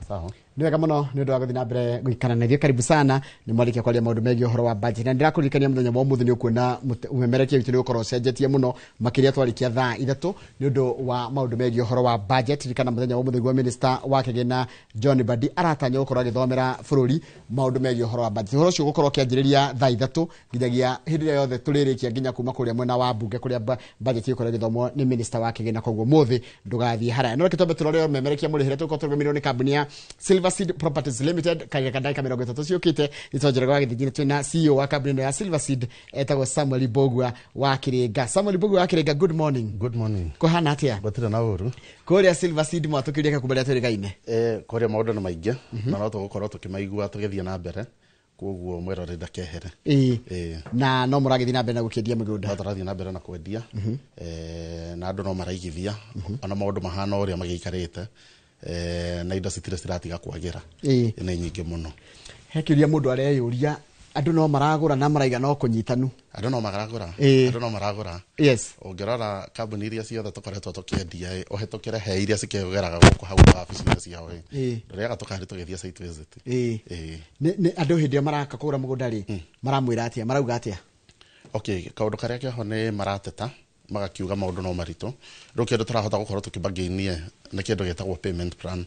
Sawa. Nĩ wega mũno nĩ ũndũ wa gũthiĩ na mbere gũikara na ithuĩ. Karibu sana. Nĩ mwarĩkia kwaria maũndũ megiĩ ũhoro wa budget, na ndĩrakũririkania mũthenya wa ũmũthĩ nĩ ũkuona ũmemerekia witũ nĩ ũgũkorwo ũcenjetie mũno makĩria twarĩkia thaa 3 nĩ ũndũ wa maũndũ megiĩ ũhoro wa budget. Ririkana mũthenya wa ũmũthĩ guo minister wa kĩgĩna John Mbadi aratanya gũkorwo agĩthomera bũrũri maũndũ megiĩ ũhoro wa budget. Ũhoro ũcio ũgũkorwo ũkĩanjĩrĩria thaa 3 nginyagia hĩndĩ ĩrĩa yothe tũrĩrĩkia, nginya kuma kũrĩa mwena wa mbunge kũrĩa budget ĩgũkorwo ĩgĩthomwo nĩ minister wa kĩgĩna. Koguo mũthĩ ndũgathiĩ haraya. No reke twambe tũrore ũmemerekia mũrĩhĩre tũgũkorwo tũrũgamĩrĩirwo nĩ kambuni ya Silver Seed Properties Limited. Kaigaka ndagĩka 30 ciũkĩte itonjerego wa gĩthingine twĩna CEO wa kambuni ĩno ya Silver Seed etagwo Samuel Mbogua wa Kĩrĩnga. Samuel Mbogua wa Kĩrĩnga, good morning. Good morning. Kũhana atĩa? Gũtirĩ na ũru. Kũrĩa Silver Seed mwatũkĩria kakuma rĩa twĩrĩgaine? Kũrĩa maũndũ nĩ maingĩ na no tũgũkorwo tũkĩmaigua tũgĩthiĩ na mbere, koguo mwĩrori ndakehere. Ĩĩ. Na no mũragĩthiĩ na mbere na gũkĩendia mĩgũnda? No tũrathiĩ na mbere na kwendia, na andũ no maraigithia ona maũndũ mahana ũrĩa magĩikarĩte, na indo citirĩ ciratiga kwagĩra. Nĩ nyingĩ mũno. He kĩũria mũndũ areyũria, andũ no maragũra na maraiga no kũnyitanu? Andũ no maragũra. Andũ no maragũra. Ũngĩrora kambuni iria ciothe tũkoretwo tũkĩendia ĩ, ũhĩtũkĩre he iria cikĩgeraga gũkũ hau wabici-inĩ ciao ĩ, ndũrĩaga tũkari tũgĩthiĩ site visit. Nĩ andũ hĩndĩ ĩrĩa maraka kũgũra mũgũnda rĩ, maramwĩra atĩa, marauga atĩa? Okay, kaũndũ karĩa keho nĩ marateta magakiuga maũndũ no maritũ. Rĩu kĩndũ tũrahota gũkorwo tũkĩbangĩinie nĩ kĩndũ gĩtagwo payment plan,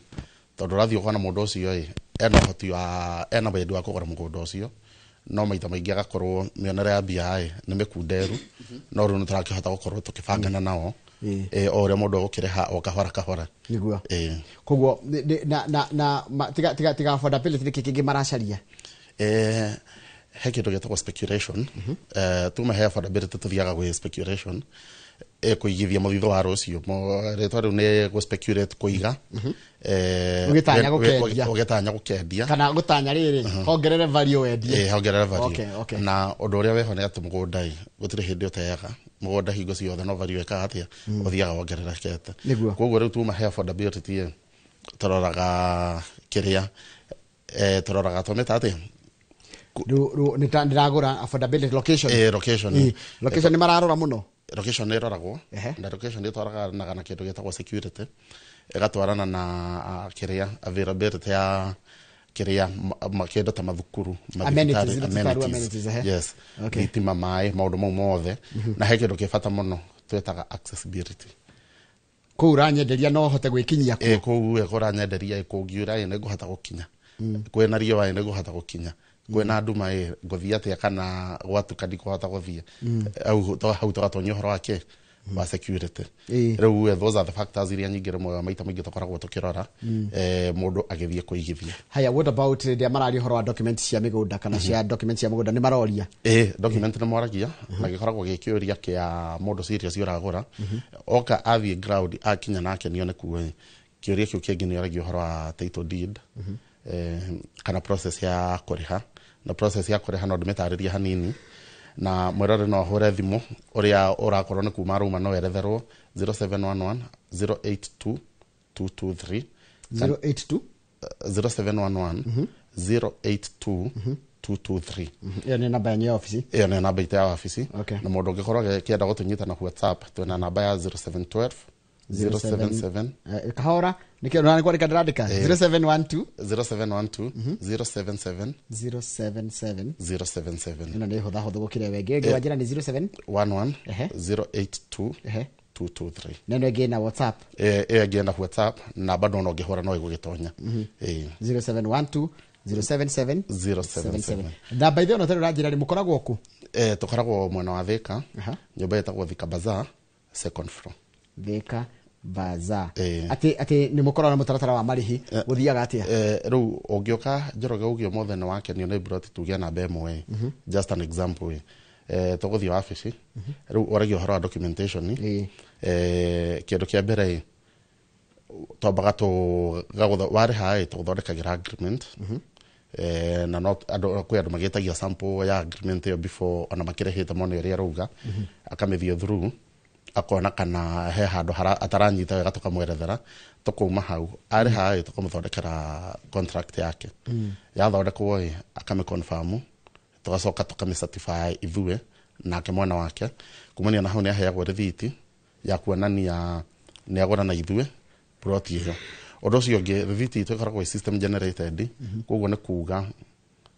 tondũ ũrathiĩ ũkona mũndũ ũcio ĩ ena ũhoti wa ena wendi wa kũgũra mũgũnda ũcio, no maita maingĩ agakorwo mĩonere ya mbia ĩ nĩ mĩkunderu, no rĩu nĩ tũrakĩhota gũkorwo tũkĩbangana nao o ũrĩa mũndũ egũkĩrĩha o kahora kahora. Koguo na tiga affordability, nĩkĩ kĩngĩ maracaria? He kĩndũ gĩtagwo speculation. Tuma he affordability tũthiaga gwĩ speculation, kũigithia mũthithũ wa rũciũ. Rĩtwa rĩu nĩ gũ speculate, kũiga. Ũgĩtanya gũkendia. Ũgĩtanya gũkendia. Kana gũtanya rĩrĩ hongerere value wendie. Hongerere value. Na ũndũ ũrĩa wĩho nĩ atĩ mũgũnda ĩ gũtirĩ hĩndĩ ũteaga mũgũnda, hingo ciothe no value ĩkaga atĩa, ũthiaga wongererekete. Koguo rĩu tuma he affordability ĩ, tũroraga kĩrĩa tũroraga twamĩta atĩa? Rĩu ndĩragũra affordability, location. Location. Location nĩ mararora mũno. Location nĩ ĩroragwo. Na location ĩtwaranaga na kĩndũ gĩtagwo security, ĩgatwarana na kĩrĩa availability ya kĩrĩa kĩndũ ta mathukuru, Amenities, mathibitarĩ, iria tũtarũ amenities, ehe. Yes. Thitima, maĩ, maũndũ mau mothe. Na he kĩndũ kĩ bata mũno twĩtaga accessibility. Kũu ũranyenderia no hote gwĩkinyia kuo? Kũu ĩ kũranyenderia ĩ kũngiura ĩ nĩ ngũhota gũkinya, kwĩna riũa ĩ nĩ ngũhota gũkinya, kwĩna nduma ĩ ngũthiĩ atĩa, kana gwatuka ndikũhota gũthiĩ hau tũgatonya ũhoro wa kĩ wa security. Rĩu those are the factors iria nyingĩ rĩmwe maita maingĩ tũkoragwo tũkĩrora mũndũ agĩthiĩ kũigithia. Haya, what about rĩrĩa mararia ũhoro wa document cia mĩgũnda, kana cia document cia mũgũnda nĩ maroria? Document nĩ moragia, na gĩkoragwo gĩ kĩũria kĩa mũndũ serious ũragũra. Oka athiĩ ground akinya nake nĩone kuo ĩ, kĩũria kĩu kĩngĩ nĩ oragia ũhoro wa title deed, kana process ya kũrĩha. Na process ya kũrĩha no ndĩmĩtarĩrie hanini, na mwĩrore no ahũre thimũ ũrĩa ũrakorwo nĩ kuma arauma, no eretherwo 0711 082 223. 082? 0711 082 223. Ĩyo nĩ namba yanyu ya ofici? Ĩyo nĩyo namba itũ ya wabici. Na mũndũ ũngĩkorwo akĩenda gũtũnyita na WhatsApp, twĩna namba ya 0712 077. Kahora, nĩkĩo na kwandĩka ndĩrandĩka. 0712? 0712 077. 077. 077. Ĩno nĩ hũthahũthũ gũkĩra ĩyo ĩngĩ. Ĩngĩ wanjĩra nĩ 07 11 082 223. Na ĩno ĩngĩ na WhatsApp? Ĩyo ĩngĩ na WhatsApp na bado no ũngĩhũra no ĩgũgĩtonya. 0712 077 077. Namba ithe ona tene ũranjĩra rĩ, mũkoragwo kũ? Tũkoragwo mwena wa Thika, nyũmba ĩtagwo Thika Bazaar, second floor. Thika Bazaar. Atĩ nĩ mũkoragwo na mũtaratara wa marĩhi, gũthiaga atĩa? Rĩu ũngĩũka Njoroge uge ũmũthĩ nĩ wakenio nĩ broti, tuge namba 1 ĩ, just an example ĩ, tũgũthiĩ wabici rĩu ũragia ũhoro wa documentation. Kĩndũ kĩa mbere ĩ, twambaga tũgagũtha warĩha ĩ tũgũthondekagĩra agreement. Na no andũ kwĩ andũ magĩtagia sample ya agreement ĩyo before ona makĩrĩhĩte, mone ũrĩa arauga, akamĩthiĩ through akona kana he handũ ataranyita wega, tũkamwerethera. Tũkauma hau arĩha ĩ tũkamũthondekera contract yake. Yathondekwo ĩ akamĩ confirm, tũgacoka tũkamĩ certify ithuĩ nake mwena wake. Kumania na hau nĩ aheagwo rĩthiti ya kuonania nĩ agũra na ithuĩ plot ĩyo. Ũndũ ũcio ũngĩ, rĩthiti itũ ĩkoragwo ĩ system generated, koguo nĩ kuga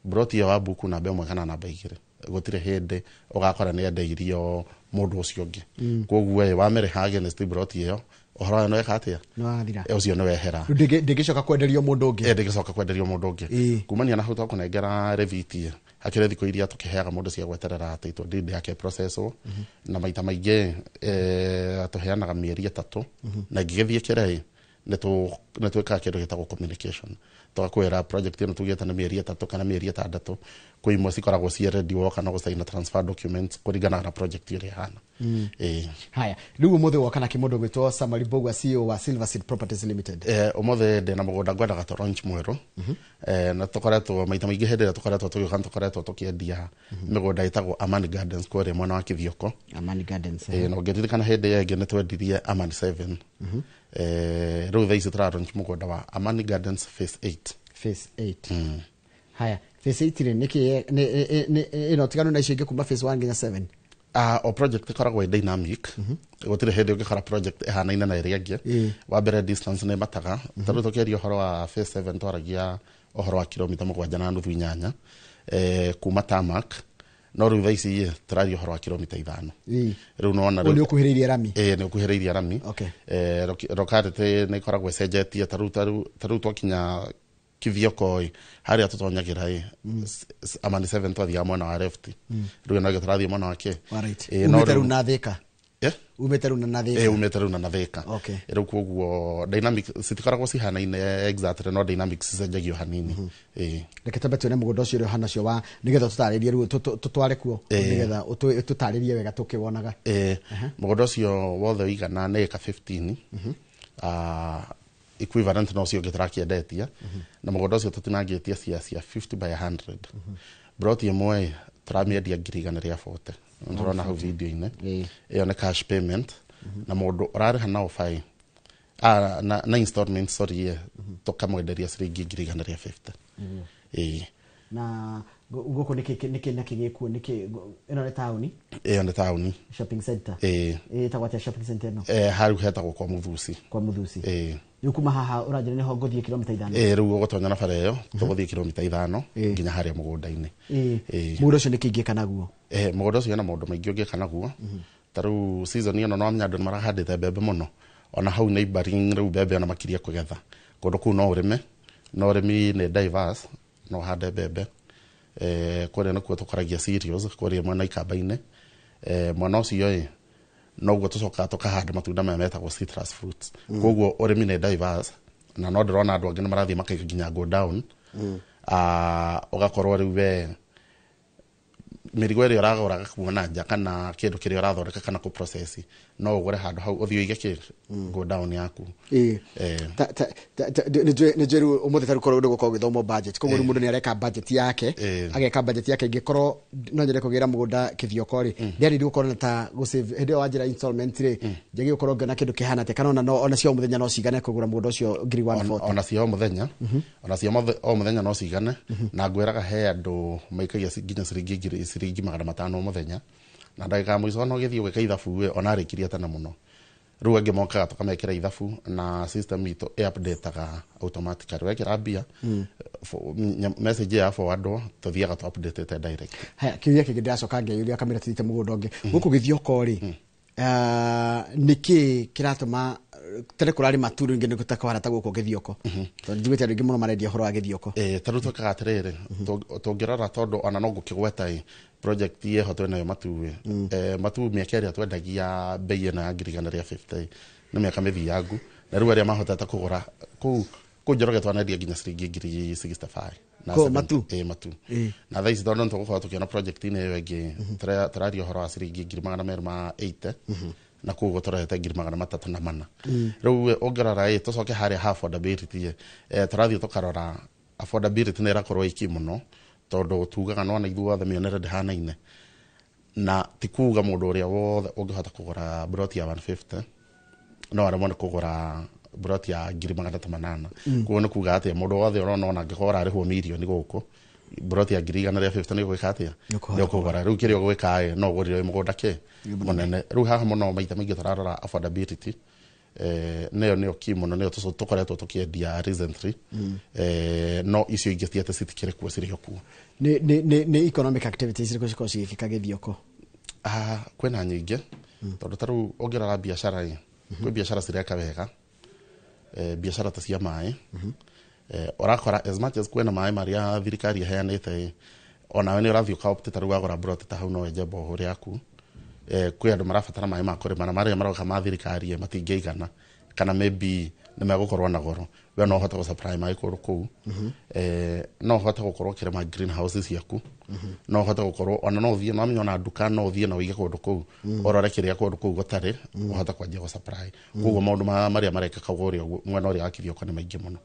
broti ĩyo wa buku namba 1 kana namba 2, gũtirĩ hĩndĩ ũgakora nĩ endeirio mũndũ ũcio ũngĩ. Koguo ĩ wamĩrĩha against broti ĩyo, ũhoro wayo nĩweka atĩa? Nĩwathira. Ũcio nĩwehera. Rĩu ndĩngĩcoka kwenderio mũndũ ũngĩ. Ndĩngĩcoka kwenderio mũndũ ũngĩ. Kumania na hau twakũnengera rĩthiti, hakĩrĩ thikũ iria tũkĩheaga mũndũ cia gweterera title deed yake processwo, na maita maingĩ tũheanaga mĩeri 3, na ĩngĩgĩthiĩ kĩrĩ nĩ twĩkaga kĩndũ gĩtagwo communication, tũgakwĩra project ĩno tugĩte nĩ mĩeri 3 kana mĩeri 6, kwĩ imwe cikoragwo ciĩ ready woka no gũcaina transfer documents kũringana na project ĩrĩa ĩhana. Haya, rĩu ũmũthĩ woka na kĩmũndũ gwĩtwo Samuel Mbugua, CEO wa Silver Seed Properties Limited. Ũmũthĩ ndĩna mũgũnda ngwendaga tũ launch mwerũ. Na tũkoretwo maita maingĩ hĩndĩ ĩrĩa tũkoretwo tũgĩũka nĩ tũkoretwo tũkĩendia mĩgũnda ĩtagwo Amani Gardens kũrĩa mwena wa Kithioko. Amani Gardens. Na ũngĩririkana hĩndĩ ĩyo ĩngĩ nĩ twendirie Amani 7. Rĩu thaa ici tũra launch mũgũnda wa Amani Gardens Phase 8. Phase 8. Haya, Phase 8 rĩ nĩkĩ ĩno tiganu na icio ingĩ kuma Phase 1 nginya 7? O project ĩkoragwo ĩ dynamic, gũtirĩ hĩndĩ ũngĩkora project ĩhanaine na ĩrĩa ĩngĩ. Wa mbere distance nĩ mataga, ta rĩu tũkĩaria ũhoro wa Phase 7 twaragia ũhoro wa kilomita 7.8 kuma tarmac, no rĩu thaa ici tũraria ũhoro wa kilomita 5. Rĩu nĩwona rĩu nĩ ũkuhĩrĩirie rami. Nĩ ũkuhĩrĩirie rami. Locality nĩ ĩkoragwo ĩcenjetie, ta rĩu twakinya Kithioko harĩa tũtonyagĩra ĩ Amani 7 twathiaga mwena wa left, rĩu ĩno ĩngĩ tũrathiĩ mwena wa kĩ. Umĩte rĩu na Thika. Umĩte rĩu na Thika. Umĩte rĩu na Thika. Rĩu koguo dynamic citikoragwo cihanaine exactly, no dynamics cicenjagio hanini. Reke twambe tuone mũgũnda ũcio ũrĩa ũhana ũcio wa nĩgetha tũtarĩrie rĩu tũtware kuo nĩgetha tũtarĩrie wega tũkĩwonaga. Mũgũnda ũcio wothe ũigana nĩ ĩka 15. Equivalent no ũcio ũngĩ tũrakĩendetie, na mũgũnda ũcio tũtinangĩtie cia 50 by 100. Broti ĩmwe tũramĩendia 140,000. Ndĩrona hau video-inĩ. Ĩyo nĩ cash payment, na mũndũ ũrarĩha na ofa na installment, sorry, tũkamwenderia ciringi 150,000. Na gũkũ nĩkĩ na kĩgĩkuo nĩkĩ ĩno nĩ taũni? Ĩyo nĩ taũni. Shopping center. Ĩtagwo atĩa shopping center ĩno? Hau hetagwo kwa Mũthusi. Kwa Mũthusi. Rĩu kuma haha ũranjĩra nĩho ngũthiĩ kilomita 5. Rĩu ũgũtonya na bara ĩyo tũgũthiĩ kilomita 5 nginya harĩa mũgũnda-inĩ. Mũgũnda ũcio nĩkĩ ingĩka naguo? Mũgũnda ũcio wĩna maũndũ maingĩ ũngĩka naguo. Ta rĩu season ĩno no wamenya andũ nĩ marahandĩte mbembe mũno, ona hau neighboring rĩu mbembe ona makirie kũgetha. Kũndũ kũu no ũrĩme, no ũrĩmi nĩ diverse, no ũhande mbembe. Kũrĩa nĩkuo tũkoragia cereals kũrĩa mwena Ikamba-inĩ. Mwena ũcio ĩ noguo tũcokaga tũkahanda matunda maya metagwo citrus fruits. Koguo ũrĩmi nĩ diverse, na no ndĩrona andũ angĩ nĩ marathiĩ makaiga nginya go down. Ũgakorwo rĩu we mĩrigo ĩrĩa ũragũraga kuma na nja kana kĩndũ kĩrĩa ũrathondeka kana kũ process no ũgũre handũ hau ũthiĩ ũige kĩ go down yaku. Nĩ njũĩ ũmũthĩ ta rĩu korwo ũgũkorwo ũgĩthomwo budget, koguo rĩu mũndũ nĩ areka budget yake, ageka budget yake. Ingĩkorwo no nyende kũgĩra mũgũnda Kithioko rĩ, ndĩarĩ gũkorwo na ta gũ-save hĩndĩ ĩyo wanjĩra installment rĩ, njagĩrĩirwo gũkorwo ngĩona kĩndũ kĩhana atĩa, kana ona cia o mũthenya no cigane kũgũra mũgũnda ũcio 140,000? Ona cia o mũthenya, ona cia o mũthenya no cigane, na ngwĩraga he andũ maikagia nginya ciringi 500 o mũthenya, na ndagĩka ya mũico ona ũgĩthiĩ ũgĩka ithabu ona arĩkirie tene mũno. Rĩu angĩ mokaga tũkamekĩra ithabu na system itũ ĩ update-aga automatically. Wekĩra mbia, message ya forward tũthiaga tũ update-ĩte direct. Haya, kĩũria kĩngĩ ndĩracoka ngeyũria kamĩra tũthiĩte mũgũnda ũngĩ. Gũkũ Gĩthioko rĩ, nĩkĩ kĩratũma tene kũrarĩ matu rĩngĩ nĩ gũtakwana ta gũkũ Gĩthioko? Tondũ njiguĩte andũ aingĩ mũno marendia ũhoro wa Gĩthioko. Ta rĩu twĩkaga atĩrĩrĩ, tũngĩrora tondũ ona no ngũkĩgweta ĩ project ĩho twĩnayo Matu ĩ. Matu mĩaka ĩrĩa twendagia bei ĩno ya 150,000 nĩ mĩaka mĩthiangu, na rĩu arĩa mahotete kũgũra kũu Njoroge twanendia nginya ciringi 65,000. Kũ Matu? Matu. Na thaa ici tondũ nĩtũgũkorwo tũkĩona project-inĩ ĩyo ĩngĩ, tũraria ũhoro wa ciringi 280,000, na koguo tũrehete 304,000. Rĩu ũngĩrora ĩ tũcoke harĩa ha affordability, tũrathiĩ tũkarora affordability nĩ ĩrakorwo ĩki mũno, tondũ tugaga nona ithuothe mĩonere ndĩhanaine, na ti kuga mũndũ ũrĩa wothe ũngĩhota kũgũra broti ya 150 no aremwo nĩ kũgũra broti ya 308,000. Koguo nĩ kuga atĩa mũndũ wothe ũrona ona angĩkorwo ũrarĩhwo mirioni gũkũ, broti ya 150,000 nĩ ũgwĩka atĩa? Nĩ ũkũgũra. Rĩu kĩrĩa ũgwĩka ĩ no ũgũrire mũgũnda kĩ mũnene. Rĩu haha mũno maita maingĩ tũrarora affordability, Nayo nĩyo key mũno, nĩyo tũkoretwo tũkĩendia recently. No icio ingĩ ti atĩ citikĩrĩ kuo, cirĩ o kuo. Nĩ economic activities irĩkũ cikoragwo cigĩkĩka Gĩthioko? Ah, kwĩna nyingĩ, tondũ ta rĩu ũngĩrora biacara ĩ, kwĩ biacara cireka wega, biacara ta cia maĩ. Ũrakora as much as kwĩna maĩ marĩa thirikari ĩheanĩte ĩ, onawe nĩ ũrathiĩ ũkaopt, ta rĩu wagũra broti ta hau no wenje borehole yaku. Kwĩ andũ marabatara maĩ ma kũrĩma, na marĩa maroka ma thirikari ĩ, matingĩigana kana maybe nĩ megũkorwo na goro. We no ũhote gũsupply maĩ kũndũ kũu. No ũhote gũkorwo ũkĩrĩma greenhouse ciaku, no ũhote gũkorwo ona no ũthiĩ no amenya ona nduka no ũthiĩ na ũige kũndũ kũu, ũrore kĩrĩa kũndũ kũu gũtarĩ, ũhote kwanjia gũsupply. Koguo maũndũ marĩa marekĩka kũrĩa ũguo mwena ũrĩa wa Kithioko nĩ maingĩ mũno.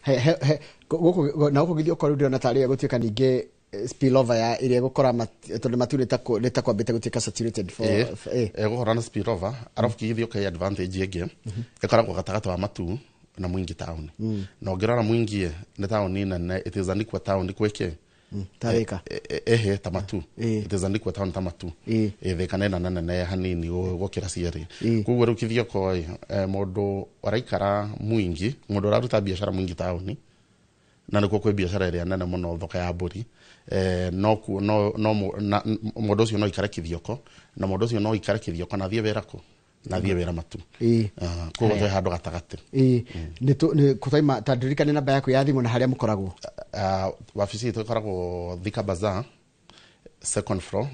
He gũkũ na gũkũ Gĩthioko rĩu ndĩrona tarĩ gũtuĩka ningĩ spillover ya ĩrĩa ĩgũkora tondũ matu nĩ ta kwambĩte gũtuĩka saturated for Ĩgũkorwo na spillover, arabu Gĩthioko ĩ advantage ĩngĩ, ĩkoragwo gatagatĩ wa Matu na Mwingi town. Na ũngĩrora Mwingi ĩ, nĩ taũni nene, it is an equal town gwĩkĩ Ta Thika. Ehe, ta Matu. It is an equal town ta Matu. Thika nĩ nene nene hanini gũkĩra cierĩ. Koguo rĩu Kithioko ĩ, mũndũ ũraikara Mwingi, mũndũ ũraruta biacara Mwingi taũni, na nĩkuo kwĩ biacara ĩrĩa nene mũno, thoko ya mbũri, no no no mũndũ ũcio no ikare Kithioko, na mũndũ ũcio no ikare Kithioko na athiĩ wĩra kũ, na athiĩ wĩra Matu. Ah, koguo twĩ handũ gatagatĩ. Nĩ kũtaima ta ndirikane namba yaku ya thimũ na harĩa mũkoragwo. Ah, wabici itũ ĩkoragwo Thika Bazaar, second floor,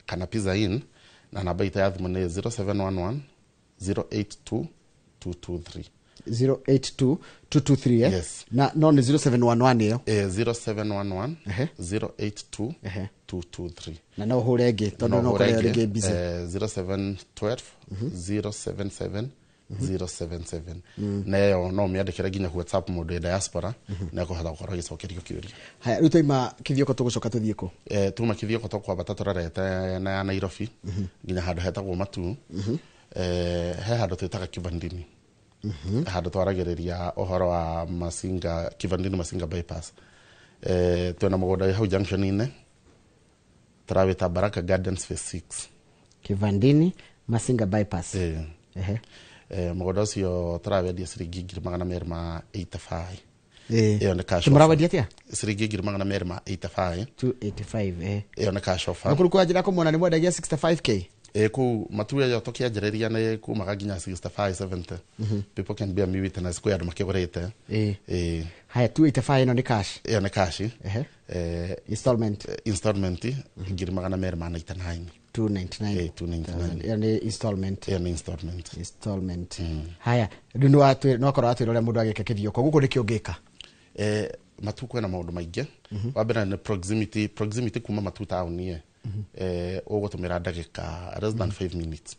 kana Pizza Inn, na namba itũ ya thimũ nĩ 0711 082 223. 082 223, eh? Yes. Na no nĩ 0711 ĩyo? 0711 082 223. Na no ũhũre ĩngĩ tondũ no ũkorwo rĩngĩ busy? 0712 077 077, na ĩyo no ũmĩandĩkĩre nginya WhatsApp mũndũ wĩ diaspora, na ĩkũhota gũkorwo ĩgĩcokerio kĩũria. Haya, rĩu twaima Kithioko tũgũcoka tũthiĩ kũ? Tuma Kithioko tũkwambata tũrorete na ya Nairobi nginya handũ hetagwo Matu. He handũ twĩtaga Kivandini, handũ twaragĩrĩria ũhoro wa Masinga, Kivandini Masinga bypass. Twĩna mũgũnda wĩ hau junction-inĩ, tũrawĩta Baraka Gardens Phase 6. Kivandini Masinga bypass. Mũgũnda ũcio tũrawendia ciringi 285,000. Ĩyo nĩ cash offer. Mũrawendia atĩa? Ciringi 285,000. 285, eh. Ĩyo nĩ cash offer. Na kũrĩ kwa njĩra kũmona nĩ mwendagia 65K? Kũu Matu ĩyo tũkĩanjĩrĩria nĩ kumaga nginya 65, 70. People can bear me witness, kwĩ andũ makĩgũrĩte. Haya, 285 ĩno nĩ cash? Ĩyo nĩ cash. Installment? Installment 299,000. 299? 299. Ĩyo nĩ installment? Ĩyo nĩ installment. Installment. Haya, rĩu nĩ wakorwo watwĩra ũrĩa mũndũ agĩka Kĩthioko gũkũ, nĩkĩ ũngĩka? Matu kwĩna maũndũ maingĩ. Wa mbere nĩ proximity kuma Matu taũni ĩ, ũgũtũmĩra ndagĩka less than 5 minutes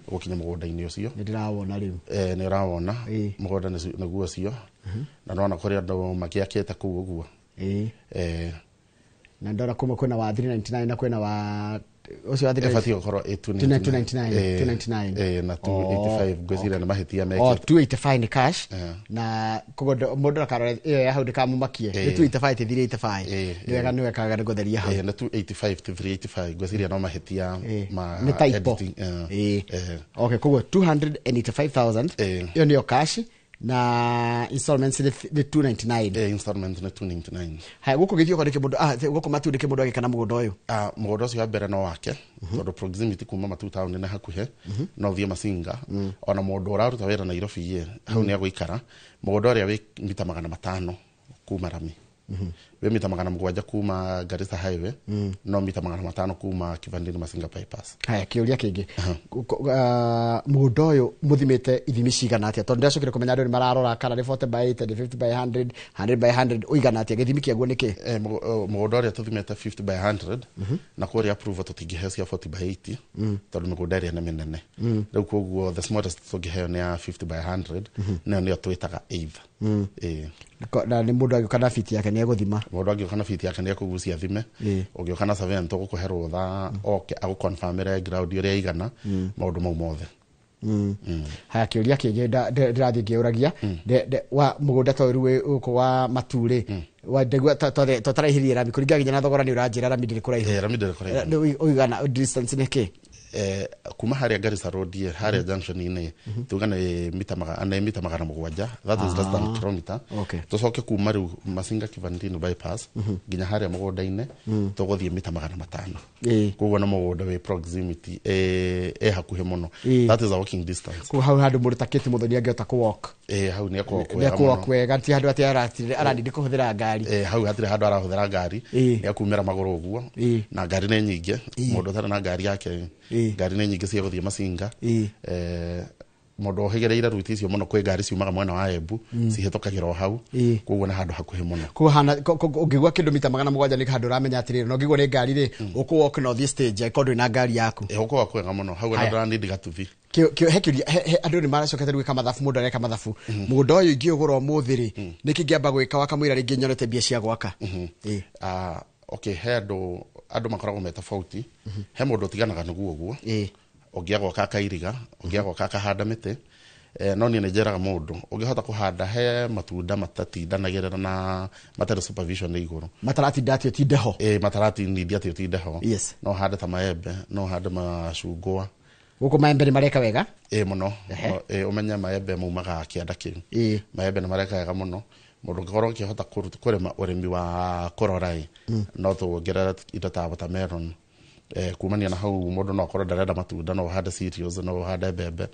ũgũkinya mũgũnda-inĩ ũcio. Nĩ ndĩrawona rĩu. Nĩ ũrawona mũgũnda nĩguo ũcio, na nĩwona kũrĩ andũ makĩakĩte kũu ũguo. Na ndona kuma kwĩna wa 399 na kwĩna wa ũcio wa 399. Ĩbatiĩ gũkorwo ĩ 299. 299. Na 285, ngwĩciria nĩ mahĩtia O mekĩte. 285 nĩ cash, na koguo mũndũ akarora ĩyo ya hau ndĩkamũmakie, nĩ 285 ti 385. Nĩ wega, nĩ wekaga nĩ gũtheria hau. Nĩ 285 to 385, ngwĩciria no mahĩtia ma Nĩ typo. editing. Okay, koguo 285,000 ĩyo nĩyo cash, na installments nĩ 299? Installment nĩ 299. Haya, gũkũ Gĩthioko nĩkĩ mũndũ, gũkũ Matu nĩkĩ mũndũ agĩka na mũgũnda ũyũ? Ah, mũgũnda ũcio wa mbere no wake, tondũ proximity kuma Matu town nĩ hakuhĩ, no ũthiĩ Masinga. Ona mũndũ ũraruta wĩra Nairobi ĩ, hau nĩ agũikara. Mũgũnda ũrĩa wĩ mita 500 kuma rami, wĩ mita 700 kuma Garissa Highway, no mita 500 kuma Kivandini Masinga bypass. Haya, kĩũria kĩngĩ. Mũgũnda ũyũ mũthimĩte ithimi cigana atĩa? Tondũ ndĩracokire kũmenya andũ nĩ mararora kana nĩ 40 by 80, nĩ 50 by 100, 100 by 100, ũigana atĩa? Gĩthimi kĩaguo nĩ kĩ? Mũgũnda ũrĩa tũthimĩte 50 by 100, na kũrĩa approval tũtingĩheo cia 40 by 80 tondũ mĩgũnda ĩrĩa nĩ mĩnene rĩu. Koguo the smallest tũngĩheo nĩ ya 50 by 100, nayo nĩyo twĩtaga eighth. Na nĩ mũndũ agĩũka na biti yake nĩ egũthima? Mũndũ angĩũka na biti yake nĩ ekũgucia thime. Ũngĩũka na surveyor tũgũkũhe rũtha oke agũconfirmĩre ground ũrĩa igana, maũndũ mau mothe. Haya, kĩũria kĩngĩ ndĩrathiĩ ngĩũragia, wa mũgũnda ta ũyũ rĩu wĩ gũkũ wa Matu-rĩ, ndaigua totaraihĩrie rami kũringana nginya na thogora nĩ ũranjĩra rami ndĩrĩ kũraihu. Rami ndĩrĩ kũraihu. Ũigana distance nĩ kĩ? Kuma harĩa Garissa Road ĩ, harĩa junction-inĩ, tuga nĩ mita 700, that is less than kilometer. Tũcoke kuma rĩu Masinga Kivandini bypass nginya harĩa mũgũnda-inĩ tũgũthiĩ mita 500. Koguo nĩ mũgũnda wĩ proximity, ĩ hakuhĩ mũno. That is a walking distance. Kũu hau handũ mũndũ ta Kate Muthoni angĩhota kũ walk. Hau nĩ ekũwalk wega nĩ mũno. Wega, ti handũ atĩ aratinde kũhũthĩra ngari. Hau hatirĩ handũ arahũthĩra ngari. Nĩ akumĩra magũrũ ũguo. Na ngari nĩ nyingĩ, mũndũ ũtarĩ na ngari yake, ngari nĩ nyingĩ cia gũthiĩ Masinga. Mũndũ ũhĩgĩrĩire ruti icio mũno, kwĩ ngari ciumaga mwena wa Embu cihĩtũkagĩra o hau. Koguo nĩ handũ hakuhĩ mũno. Koguo hana ũngĩgua kĩndũ mita 700 nĩ handũ ũramenya atĩrĩrĩ, na ũngĩgua nĩ ngari rĩ, ũkũ walk na ũthiĩ stage angĩkorwo ndũrĩ na ngari yaku. Ũkũwa kwega mũno hau, ona Haya. ndũranindi gatuthi. He kĩũria, andũ nĩ maracokete rĩu gwĩka mathabu, mũndũ areka mathabu, mũgũnda ũyũ ingĩũgũra ũmũthĩ rĩ, nĩkĩ ngĩamba gwĩka wakamũira rĩngĩ nyonete mbia cia gwaka? Okay, he andũ makoragwo me tofauti. He mũndũ ũtiganaga nĩguo ũguo, ũngĩ agoka akairiga, ũngĩ agoka akahanda mĩtĩ. No niĩ nĩ njĩraga mũndũ ũngĩhota kũhanda he matunda matatindanagĩrĩra na matarĩ supervision igũrũ. Mataratinda atĩ ũtinde ho. Mataratindia atĩ ũtinde ho. No ũhande ta maembe, no ũhande macungwa. Gũkũ maembe nĩ mareka wega. Mũno. Ũmenye maembe maumaga kĩanda kĩu. Maembe nĩ mareka wega mũno. Mũndũ ũngĩkorwo ũkĩhota kũrĩma ũrĩmi wa kũrora ĩ, no tuongerere indo ta watermelon. Kumania na hau, mũndũ no akorwo ndarenda matunda, no ũhande cereals, no ũhande mbembe,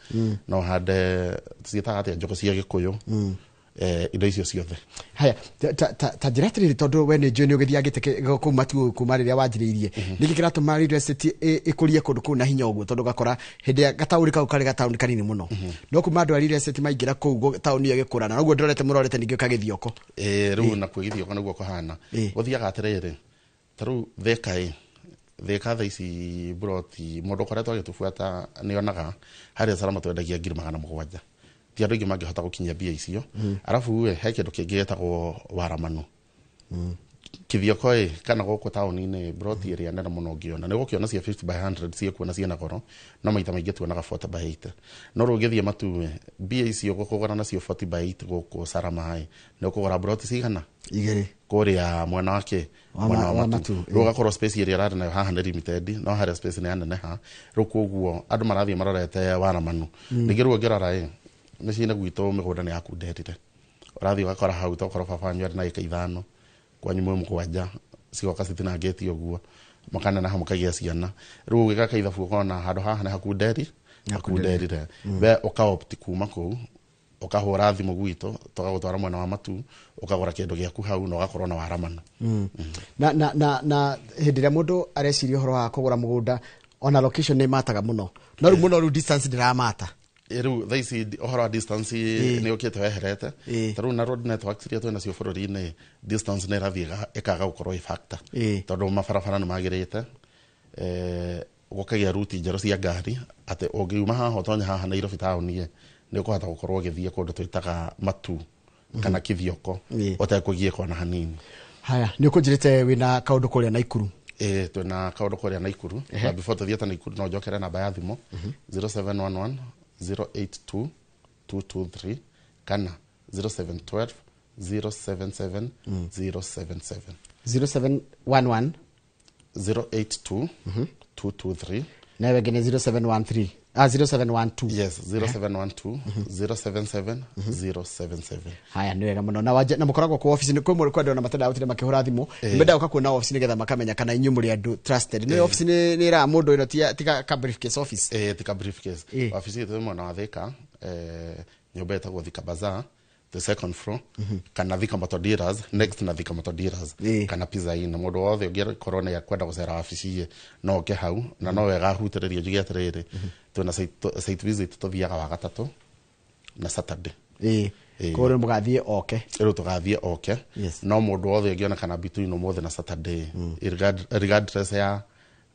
no ũhande ciĩtaga atĩa, njũgũ cia gĩkũyũ, indo icio ciothe. Haya, ta njĩra atĩrĩrĩ, tondũ we nĩ njũĩ nĩ ũgĩthiangĩte kũu Matuu kuma rĩrĩa wanjĩrĩirie, nĩkĩ kĩratũma real estate ĩkũrie kũndũ kũu na hinya ũguo? Tondũ ũgakora hĩndĩ ya gataũni kau karĩ gataũni kanini mũno, no kuma andũ a real estate maingĩra kũu, taũni ĩyo ĩgĩkũra, na noguo ndorete mũrorete ningĩ kagĩthioko. Rĩu nakuo gĩthioko nĩguo kũhana. Gũthiaga atĩrĩrĩ, ta rĩu Thika ĩ, Thika thaa ici buroti mũndũ ũkoretwo agĩtũbuata nĩonaga harĩa Salama twendagia ngiri 700. Ti andũ aingĩ mangĩhota gũkinyia mbia icio. Arabu ĩ, he kĩndũ kĩngĩ gĩtagwo waramanu. Kithioko ĩ, kana gũkũ taũni-inĩ, broti ĩrĩa nene mũno ũngĩona nĩ ũgũkĩona cia 50 by 100 ciĩkuo na ciĩna goro, no maita maingĩ tuonaga 40 by 80. No rĩu ũngĩthiĩ Matuu ĩ, mbia icio ũkũgũra nacio 40 by 8 gũkũ Salama ĩ, nĩ ũkũgũra broti cigana? Igĩrĩ. Kũrĩa mwena wa kĩ? Mwena wa wa Matuu. Matuu. Rĩu ũgakorwo space ĩrĩa ĩrarĩ nayo haha nĩ limited, no harĩa space nĩ yaneneha. Rĩu koguo andũ marathiĩ marorete waramanu. Ningĩ rĩu ũngĩrora ĩ, mĩciĩ-inĩ gwitũ mĩgũnda nĩ yakunderire. Ũrathiĩ ũgakora hau tokorwo baba wanyu arĩ na ĩka 5, kwanyu mwĩ 7, cigoka citinangĩtio ũguo, makaneneha mũkagĩa ciana. Rĩu ũgĩka ithabu ũkona handũ haha nĩ hakunderi, hakunderire. We ũka-opt kuma kũu, ũkahũra thimũ gwitũ, tũgagũtwara mwena wa Matuu, ũkagũra kĩndũ gĩaku hau na ũgakorwo na waramanu. Na hĩndĩ ĩrĩa mũndũ areciria ũhoro wa kũgũra mũgũnda, ona location nĩ mataga mũno, no rĩu mũno rĩu distance ndĩramata. Rĩu thaa ici ũhoro wa distance nĩ ũkĩte weherete. Ta rĩu na road networks iria twĩ nacio bũrũri-inĩ, distance nĩ ĩrathiĩ ĩkaga gũkorwo ĩ factor. Tondũ mabarabara nĩ magĩrĩte, gũkagĩa ruti njerũ cia ngari, atĩ ũngiuma haha ũtonye haha Nairobi taũni ĩ, nĩ ũkũhota gũkorwo ũgĩthiĩ kũndũ twĩtaga Matuu kana Kithioko ũtekũgiĩka ona hanini. Haya, nĩ ũkũnjĩrĩte wĩna kaũndũ kũrĩa Naikuru. Twĩna kaũndũ kũrĩa Naikuru. Na before tũthiĩte Naikuru, no njokere namba ya thimũ 0711 082 223 kana 0712 077 077. 0711 082 223. Nawe ngine 0713, ah, 0712. Yes, 0712 077 077. Haya, nĩ wega mũno. Na wanja na mũkoragwo kũ office? Nĩ kwĩ kwendwo na matenda gũtinda makĩhũra thimũ, nĩ mendaga gũka kuona office nĩgetha makamenya kana inyuĩ mũrĩ andũ trusted. Nĩ office nĩ ĩraga mũndũ ĩno tiga ka briefcase office. Tika briefcase. Wabici itũ ĩ mwena wa Thika, nyũmba ĩtagwo Thika Bazaar, the second floor, kana Thika Motor Dealers, next na Thika Motor Dealers, kana Pizza Inn. Mũndũ wothe ũngĩkorwo nĩ akwenda gũcera wabici ĩ, no oke hau, na no wega ahutĩrĩrie njuge atĩrĩrĩ, twĩna site visit tũthiaga wa gatatũ na Saturday. Koguo rĩu mũgathiĩ oke. Rĩu tũgathiĩ oke. No mũndũ wothe ũngĩonekana between ũmũthĩ na Saturday, regardless ya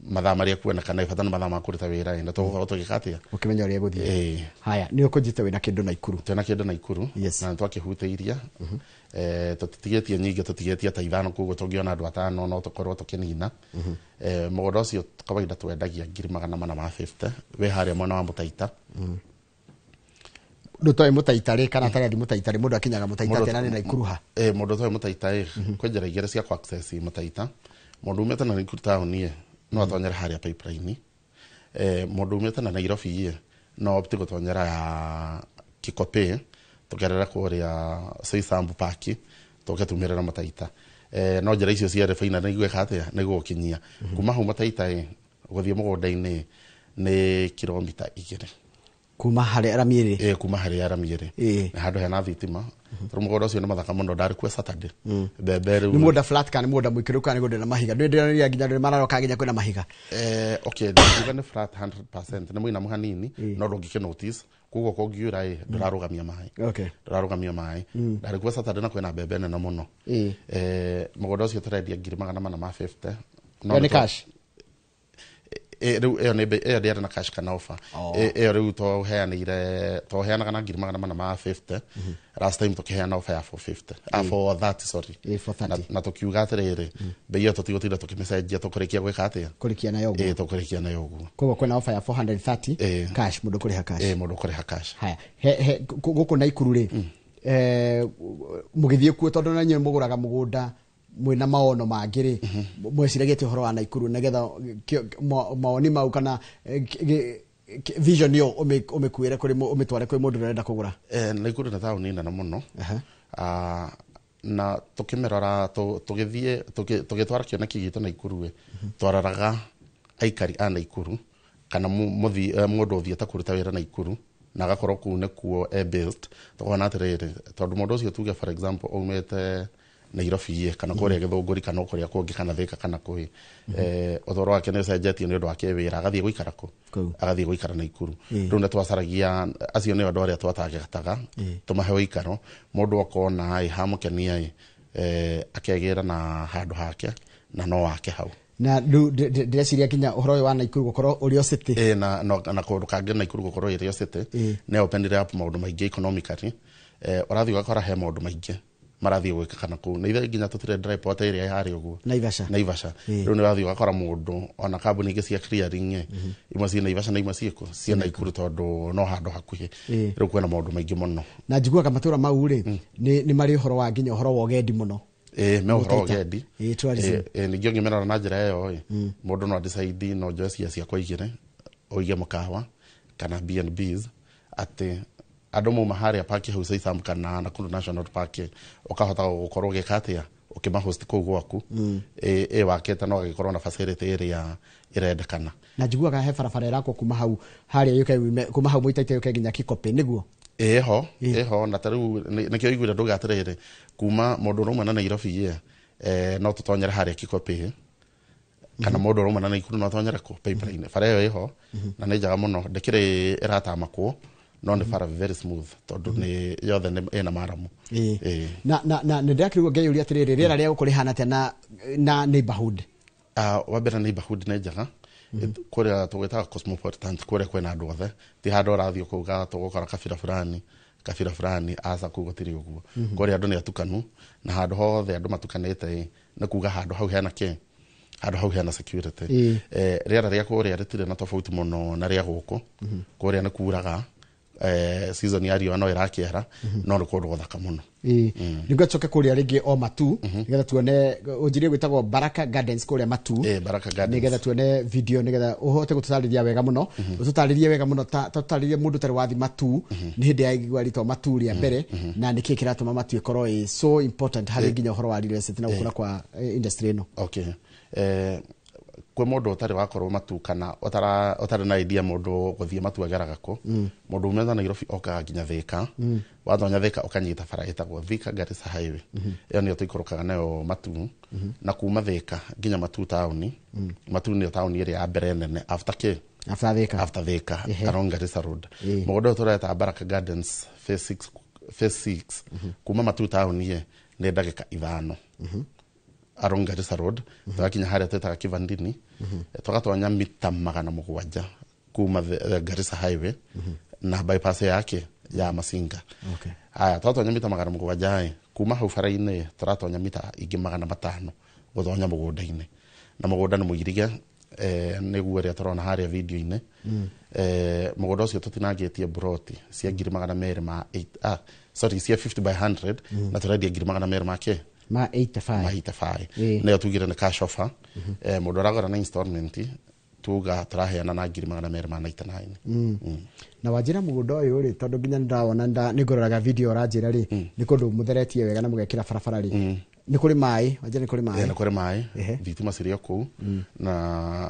mathaa marĩa kuonekana, bata nĩ mathaa ma kũruta wĩra ĩ, na tũgũkorwo tũgĩka atĩa? Ũkĩmenya ũrĩa gũthiĩ. Haya, nĩ ũkũnjĩte wĩna kĩndũ Naikuru. Twĩna kĩndũ Naikuru. Na nĩtwakĩhutĩirie. Tũtitigĩtie nyingĩ, tũtigĩtie ta 5, koguo tũngĩona andũ 5 no tũkorwo tũkĩnina. Mũgũnda ũcio kawaida twendagia ngiri 450, wĩ harĩa mwena wa Mũtaita. Ndũ toĩ Mũtaita rĩ, kana atarĩ Mũtaita rĩ, mũndũ akinyaga Mũtaita atĩa na nĩ Naikuru ha? Mũndũ ũtoĩ Mũtaita ĩ, kwĩ njĩra igĩrĩ cia kũ access Mũtaita. Mũndũ umĩte na Naikuru taũni ĩ, no atonyere harĩa pipeline. Mundu umite na Nairobi ĩ no opti gutonyera ya Kikopey tugerera kuria Soysambu Park tuke tumirira Mataita. No njira icio cierĩ baina nĩ igwĩka atĩa nĩ gũgũkinyia kuma hau Mataita ĩ gũthiĩ mũgũnda-inĩ nĩ kilomita 2 kuma harĩa rami ĩrĩ. Kuma harĩa rami ĩrĩ nĩ handũ hena thitima tondũ mũgũnda ũcio nĩ mathaka mũno ndarĩ kuo Saturday mbembe rĩu nĩ mũgũnda flat kana nĩ mũgũnda mũikũrũku kana nĩ mũgũnda na mahiga ndĩrĩra nginya ndĩ mararoka nginya kwĩna mahiga. Okay, nduga nĩ flat 100% nĩ mũinamu hanini no ndũngĩkĩ notice koguo kũngiura ĩ ndũrarũgamia maĩ. Okay. Ndũrarũgamia maĩ. Ndarĩ kuo Saturday na kwĩna mbembe nene mũno. Mũgũnda ũcio tũrendia 450,000. No nĩ cash. Rĩu ĩyo nĩ ĩyo ndĩarĩ na cash kana offer. Ĩyo rĩu tũheanĩire tũheanaga na 450,000. Last time tũkĩheana offer ya 450. 430 sorry. 430. Na tũkiuga atĩrĩrĩ bei ĩyo tũtigũtinda tũkĩmĩcenjia tũkũrĩkia gwĩka atĩa? Kũrĩkia nayo ũguo. Tũkũrĩkia nayo ũguo. Koguo kwĩna offer ya 430 cash mũndũ kũrĩha cash. Mũndũ kũrĩha cash. Haya, he gũkũ Naikuru rĩ mũgĩthiĩ kuo tondũ na inyuĩ mũgũraga mũgũnda mwina maono mangĩ rĩ mweciragia ũhoro wa Naikuru nĩgetha maoni mau kana vision ĩyo ũmĩkuĩre kũrĩ ũmĩtware kũrĩ mũndũ ũrenda kũgũra. Naikuru nĩ taũni nene mũno. Na tũkĩmĩrora tũgĩthiĩ tũgĩtwara kĩoneki gitũ Naikuru ĩ twararaga aikari a Naikuru kana mũndũ ũthiĩte kũruta wĩra Naikuru na agakorwo kũu nĩkuo e based tũkona atĩrĩrĩ tondũ mũndũ ũcio tuge for example aumĩte Nairobi kana kũrĩa Gĩthũngũri kana kũrĩa kũngĩ kana Thika kana kũĩ ũtũũro wake nĩ ũcenjetie nĩ ũndũ wa kĩwĩra agathiĩ gũikara kũ agathiĩ gũikara Naikuru. Rĩu nĩ twacaragia acio nĩo andũ arĩa twatagetaga tũmahe ũikaro mũndũ akona ĩ hamũkenia ĩ akegĩra na handũ hake na no wake hau. Na rĩu ndĩreciria nginya ũhoro ũyũ wa Naikuru gũkorwo ũrĩ o city. Na kũndũ kangĩ Naikuru gũkorwo ĩrĩ o city nĩ opened up maũndũ maingĩ economically. Ũrathiĩ ũgakora he maũndũ maingĩ marathiĩ gwĩka kana kũu na ithe nginya tũtirĩ dry port ĩrĩa harĩa ũguo Naivasha. Naivasha rĩu nĩ ũrathiĩ ũgakora mũndũ ona kambuni ingĩ cia clearing imwe ciĩ Naivasha na imwe ciĩkũ ciĩ Naikuru tondũ no handũ hakuhĩ. Rĩu kwĩna maũndũ maingĩ mũno. Na njiguaga matũra mau rĩ nĩ marĩ ũhoro wa nginya ũhoro wa ũgendi mũno. Me ũhoro wa ũgendi. Ningĩ ũngĩmĩrora na njĩra ĩyo mũndũ no decide no njoe cia ciakwa igĩrĩ ũige mũkawa kana B&Bs atĩ andũ mauma harĩa park hau Soysambu kana Nakuru National Park ũkahota gũkorwo ũgĩka atĩa ũkĩmahost kũu gwaku wakĩte no agĩkorwo na facility ĩrĩa ĩrendekana. Na njiguaga he barabara ĩrakwo kuma hau harĩa yũke kuma hau Mũitaita yũke nginya Kikopey nĩguo? Ĩho na ta rĩu nĩkĩo iguire ndauga atĩrĩrĩ kuma mũndũ ũrauma na Nairobi no tũtonyere harĩa Kikopey kana mũndũ ũrauma na Naikuru no atonyere kũ pipeline bara ĩyo ĩho na nĩ njega mũno ndĩkĩrĩ ĩratamakwo no nĩ bara very smooth tondũ nĩ yothe ĩna maramu. Na na nĩ ndĩrakĩrigwo ngeyũria atĩrĩrĩ rĩera rĩa gũkũ rĩhana atĩa na neighborhood? Wa mbere neighborhood nĩ njega kũrĩa tũgwĩtaga cosmopolitan kũrĩa kwĩna andũ othe ti handũ ũrathiĩ ũkauga tũgũkora kabira fulani aca kũu gũtirĩ ũguo. Kũrĩa andũ nĩ atukanu na handũ hothe andũ matukanĩte nĩ kuga handũ hau hena kĩ handũ hau hena security. Rĩera rĩa kũrĩa rĩtirĩ na tofauti mũno na rĩa gũkũ. Kũrĩa nĩ kuraga season ya riũa no ĩrakĩara no nĩ kũndũ gũthaka mũno. Nĩguo tũcoke kũrĩa rĩngĩ o Matu nĩgetha tuone ũnjirie gwĩtagwo Baraka Gardens kũrĩa Matu. Baraka Gardens nĩgetha tuone video nĩgetha ũhote gũtũtarĩria wega mũno. Ũtũtarĩrie wega mũno tũtarĩrie mũndũ ũtarĩ wathi Matu nĩ hĩndĩ ya igua rĩtwa Matu rĩa mbere na nĩkĩĩ kĩratũma Matu ĩkorwo ĩ so important harĩ nginya ũhoro wa real estate na gũkũra kwa industry ĩno. Okay. Kwĩ mũndũ ũtarĩ wakorwo Matu kana ũtarĩ na idea mũndũ gũthiĩ Matu ageraga kũ mũndũ umĩte Nairobi okaga nginya Thika watonya Thika ũkanyita bara ĩtagwo Thika Garissa Highway ĩyo nĩyo tũikũrũkaga nayo Matu na kuma Thika nginya Matu taũni. Matu nĩyo taũni ĩrĩa ya mbere nene after kĩ after Thika after Thika along Garissa Road. Mũgũnda ũyũ tũreta Baraka Gardens phase 6 kuma Matu taũni nĩ ndagĩka 5 along Garissa Road twakinya harĩa twĩtaga Kivandini tũgatonya mita 700 kuma Garissa Highway na bypass yake ya Masinga. Aya twatonya mita 700 kuma hau bara-inĩ tũratonya mita ingĩ 500 gũtonya mũgũnda-inĩ na mũgũnda nĩ mũirige nĩguo ĩrĩa tũrona harĩa video-inĩ. Mũgũnda ũcio tũtinangĩtie broti cia 200 ma 8 sorry cia 50 by 100 na tũrendia 200 ma kĩ ma 85 ma 85 nĩyo tugire nĩ cash offer. Mũndũ aragũra na installment Tuga tũraheana na 299,000. Na wanjĩra mũgũnda ũyũ rĩ, tondũ nginya nĩndawona nĩngũroraga video ũranjĩra rĩ, nĩ kũndũ mũtheretie wega na mũgekĩra barabara rĩ, nĩ kũrĩ maĩ, wanjĩra nĩ kũrĩ maĩ. Nĩ kũrĩ maĩ, thitima cirĩ o kũu,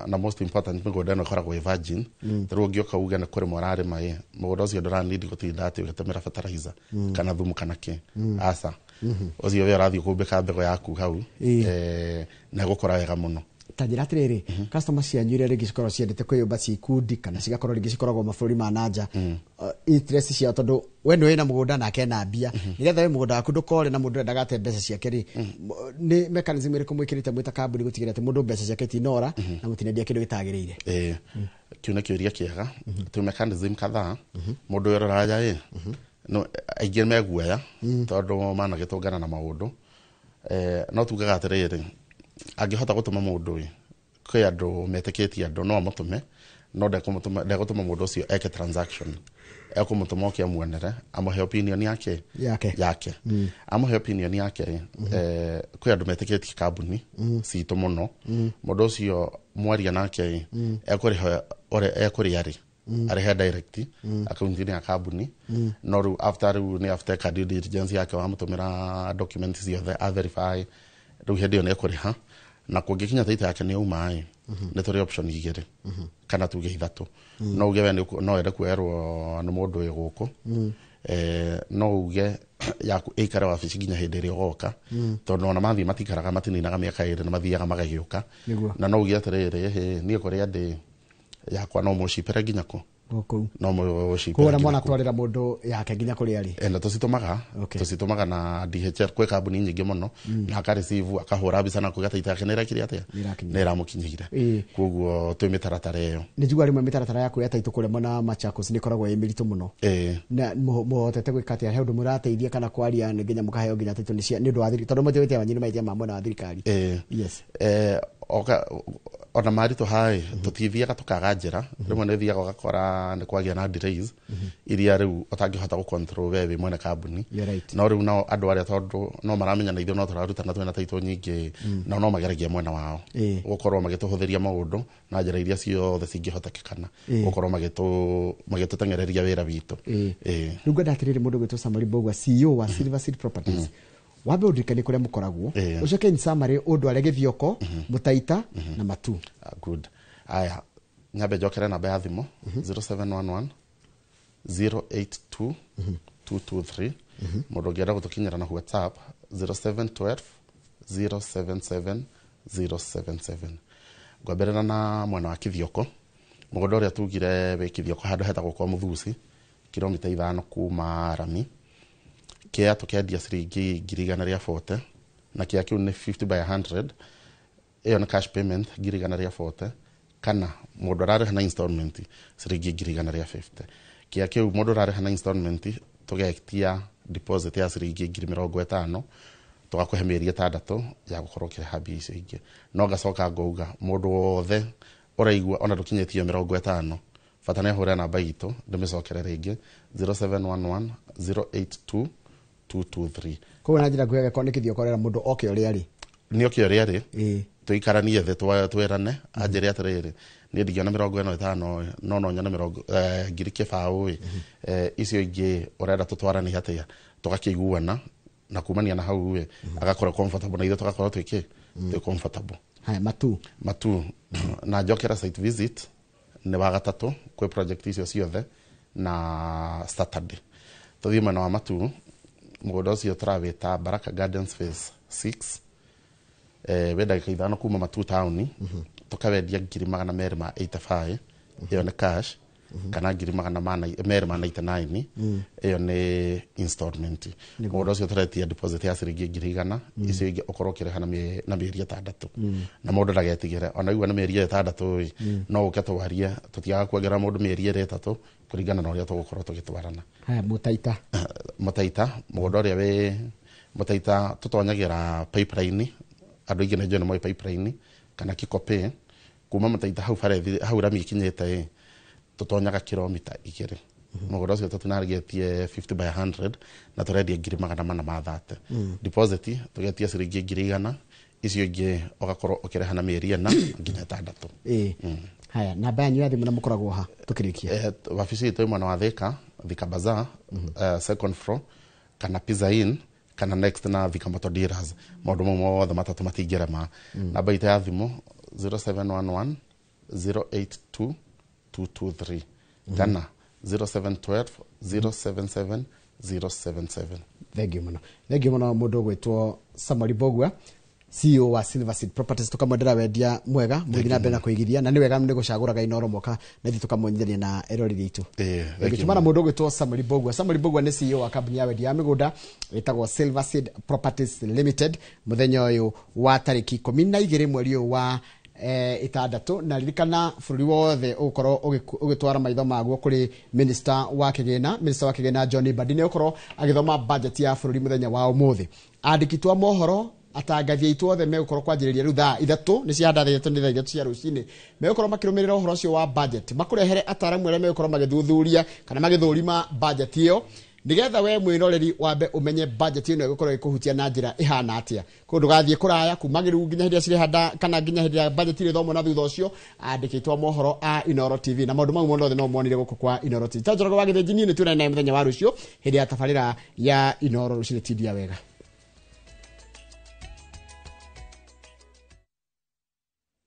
na most important, mĩgũnda ĩno ĩkoragwo ĩ virgin. Rĩu ũngĩũka uge nĩ kũrĩma ũrarĩma ĩ, mũgũnda ũcio ndũranindi gũtinda atĩ ũgĩtũmĩra fertilizer kana thumu kana kĩ, aca. Ũcio we ũrathiĩ kũmbĩka mbegũ yaku hau, na ĩgũkũra wega mũno. Ta njĩra atĩrĩrĩ, customer cianyu iria rĩngĩ cikoragwo ciendete kwĩyũmba ci ikundi kana cigakorwo rĩngĩ cikoragwo mabũrũri ma nanja, interest ciao, tondũ we nĩ wĩna mũgũnda nake ena mbia, nĩgetha we mũgũnda waku ndũkore na mũndũ ndagate mbeca ciake rĩ, nĩ mechanism ĩrĩkũ mwĩkĩrĩte mwĩ ta kambuni gũtigĩrĩra atĩ mũndũ mbeca ciake itinora na mũtinendia kĩndũ gĩtagĩrĩire? Kĩu nĩ kĩũria kĩega. Twĩ mechanism kadhaa. Mũndũ ũyũ ũraya ĩ, no aingĩ meguoya tondũ managĩtũngana na maũndũ. No tugaga atĩrĩrĩ, angĩhota gũtũma mũndũ ĩ, kwĩ andũ metĩkĩtie andũ, no amũtũme, no ndegũtũma mũndũ ũcio eke transaction. Ekũmũtũma oke amuonere, amũhe opinion yake. Yake. Yake, amũhe opinion yake rĩ, kwĩ andũ metĩkĩtie kambuni citũ mũno. Mũndũ ũcio mwaria nake ĩ, ekũrĩha ũrĩa ekũrĩa rĩ, arĩhe direct akaunti-inĩ ya kambuni. No rĩu after, rĩu nĩ after eka due diligence yake, wamũtũmĩra document ciothe, a verify, rĩu hĩndĩ ĩyo nĩ ekũrĩha. Na kũngĩkinya taita yake nĩ yauma ĩ, nĩ tũrĩ option igĩrĩ kana tuge ithatũ. No uge we no wende kuoerwo nĩ mũndũ wĩ gũkũ, no uge yaku ĩikare wabici nginya hĩndĩ ĩrĩa ũgoka, tondũ ona mathiĩ matikaraga, matininaga mĩaka 2, nĩ mathiaga magagĩũka. Na no uge atĩrĩrĩ, hĩ, niĩ kũrĩa ndĩ yakwa no mũcipere nginya kũ. Gũkũ. No mũcipere Koguo na nginya mwana kũ. twarĩra mũndũ yake nginya kũrĩa arĩ. Na tũcitũmaga. Tũcitũmaga na DHL, kwĩ kambuni nyingĩ mũno, na akareceive, akahũra mbica na kuga taita yake nĩ ĩrekire atĩa. Nĩ ĩrakinyire. Nĩ ĩramũkinyĩire. Koguo twĩ mĩtaratara ĩyo. Nĩ njigua rĩmwe mĩtaratara ya kuoya taitũ kũrĩa mwena wa Machakos nĩ ĩkoragwo ĩ mĩritũ mũno. Na mũhotete gwĩka atĩa? He ũndũ mũrateithia kana kwaria nĩ nginya mũkaheo nginya taitũ nĩ ũndũ wa thirikari, tondũ majority ya wanyu nĩ mahĩtia ma mwena wa thirikari? Yes. Ona maritũ haĩ, tũtithiaga tũkaga njĩra. Rĩmwe nĩ thiaga ũgakora nĩ kwagĩa na delays iria rĩu ũtangĩhota gũ-control we wĩ mwene kambuni. You're right. No rĩu nao andũ arĩa, tondũ no maramenya na ithuĩ no tũrarutana, twĩna taitũ nyingĩ, nao no mageragia mwena wao gũkorwo magĩtũhũthĩria maũndũ na njĩra iria ciothe cingĩhotekekana, gũkorwo magĩtũteng'ereria wĩra witũ. Rĩu ngwenda atĩrĩrĩ, mũndũ gwĩtwo Samuel Mbugua, CEO wa Silver Seed Properties, wambe ũndirikanie kũrĩa mũkoragwo, ũcoke in summary ũndware Gĩthioko, Mũtaita na Matu. Ah, good. Aya, nyambe njokere namba ya thimũ, 0711 082 223. Mũndũ ũngĩenda gũtũkinyĩra na WhatsApp, 0712 077 077. Ngwambĩrĩra na mwena wa Kithioko. Mũgũnda ũrĩa tugire wĩ Kithioko, handũ hetagwo kwa Mũthusi, kilomita 5 kuma rami. Kĩa tũkendia ciringi 140,000, na kĩa kĩu nĩ 50 by 100. Ĩyo nĩ cash payment 140,000, kana mũndũ ararĩha na installment ciringi 150,000. Kĩa kĩu mũndũ ũrarĩha na installment, tũgetia deposit ya ciringi 50,000, tũgakũhe mĩeri 6 ya gũkorwo ũkĩrĩha mbia icio ingĩ. No ngacoka ngauga mũndũ wothe ũraigua ona ndũkinyĩtie 50, bata nĩ ahũre namba itũ, ndĩmĩcokere rĩngĩ, 0711 082 223. Koguo na njĩra nguhĩ, angĩkorwo nĩ Kĩthioko ũrera mũndũ oke ũrĩa arĩ. Nĩ oke ũrĩa arĩ, tũikaranie thĩ, twĩrane, anjĩre atĩrĩrĩ, niĩ ndingĩona 45 ĩ, no nyone mĩrongo 20,000 ĩ, icio ingĩ ũrenda tũtwarane atĩa, tũgakĩiguana, na kumania na hau ĩ, agakorwo comfortable na ithuĩ tũgakorwo twĩkĩ twĩ comfortable. Haya, Matu. Matu na njokera, site visit nĩ wa gatatũ kwĩ project icio ciothe na Saturday. Tũthiĩ mwena wa Matu, mũgũnda ũcio tũrawĩta Baraka Gardens Phase 6, wĩ ndagĩka 5 kuma Matu taũni. Tũkawendia 285,000, ĩyo nĩ cash, kana 299,000, ĩyo nĩ installment. Mũgũnda ũcio tũretia deposit ya ciringi 100,000, icio ingĩ ũkorwo ũkĩrĩha na mĩeri 6. Na mũndũ ndagetigĩre, ona igua nĩ mĩeri 6 ĩ, no ũke twarie, tũtiagaga kuongerera mũndũ mĩeri ĩrĩ 3 kũringana na ũrĩa tũgũkorwo tũgĩtwarana. Haya, Mũtaita. Mũtaita, mũgũnda ũrĩa wĩ Mũtaita, tũtonyagĩra pipeline. Andũ aingĩ nĩ njũĩ nĩ moĩ pipeline kana Kikopĩ. Kuma Mũtaita hau bara hau rami ikinyĩte ĩ, tũtonyaga kilomita 2. Mũgũnda ũcio tũtinarĩtie 50 by 100, na tũrendia 430,000. Deposit tũgetia ciringi 100,000. Icio ingĩ ũgakorwo ũkĩrĩha na mĩeri 4 nginya 6. Haya, namba yanyu ya thimũ na mũkoragwo ha tũkĩrĩkia? Wabici itũ ĩ mwena wa Thika, Thika Bazaar, second floor, kana Pizza Inn, kana next na Thika Motor Dealers. Maũndũ mau mothe matatũ matingĩrema. Namba itũ ya thimũ 0711 082 223 kana 0712 077 077. Thank you muno, thank you muno. Mundu gwitwo Samuel Mbugua, CEO wa Silver Seed Properties, tukamwendera wendia mwega, mũgĩthiĩ na mbere na kũigithia, na nĩ wega nĩ gũcagũraga Inooro moka na ithuĩ tũkamwonyithania na eroreri aitũ. Thank you. Tumana mũndũ ũgwĩtwo Samuel Mbugua. Samuel Mbugua nĩ CEO wa kambuni ya wendia wa mĩgũnda ĩtagwo Silver Seed Properties Limited. Mũthenya ũyũ wa tarĩki 12 mweri ũyũ wa 6, na ririkana bũrũri wothe ũgũkorwo ũgĩtwara maitho maguo kũrĩ minister wa kĩgĩna. Minister wa kĩgĩna John Mbadi nĩ ũkorwo agĩthoma budget ya bũrũri mũthenya wa ũmũthĩ. Andĩki twa mohoro, atangathi aitũ othe megũkorwo kwanjĩrĩria rĩu thaa 3, nĩ cia 3, nĩ thaa 3 cia rũcinĩ, megũkorwo makĩrũmĩrĩra ũhoro ũcio wa budget, makũrehere ataramu arĩa megũkorwo magĩthuthuria kana magĩthũrima budget ĩyo, nigetha we mwĩroreri wambe ũmenye budget ĩno ĩgũkorwo ĩkũhutia na njĩra ĩhana atĩa. Koguo ndũgathiĩ kũraya kuma rĩu nginya hĩndĩ ĩrĩa cirehanda kana nginya hĩndĩ ĩrĩa budget ĩrĩthomwo, na thutha ũcio andĩkĩtwo mohoro a Inooro TV na maũndũ mau mothe no monire gũkũ kwa Inooro TV. Ta Njoroge wa Gĩthĩnji, niĩ nĩ tuonane naye mũthenya wa rũciũ hĩndĩ ya tabarĩra ya Inooro Rũcinĩ. Tindia wega.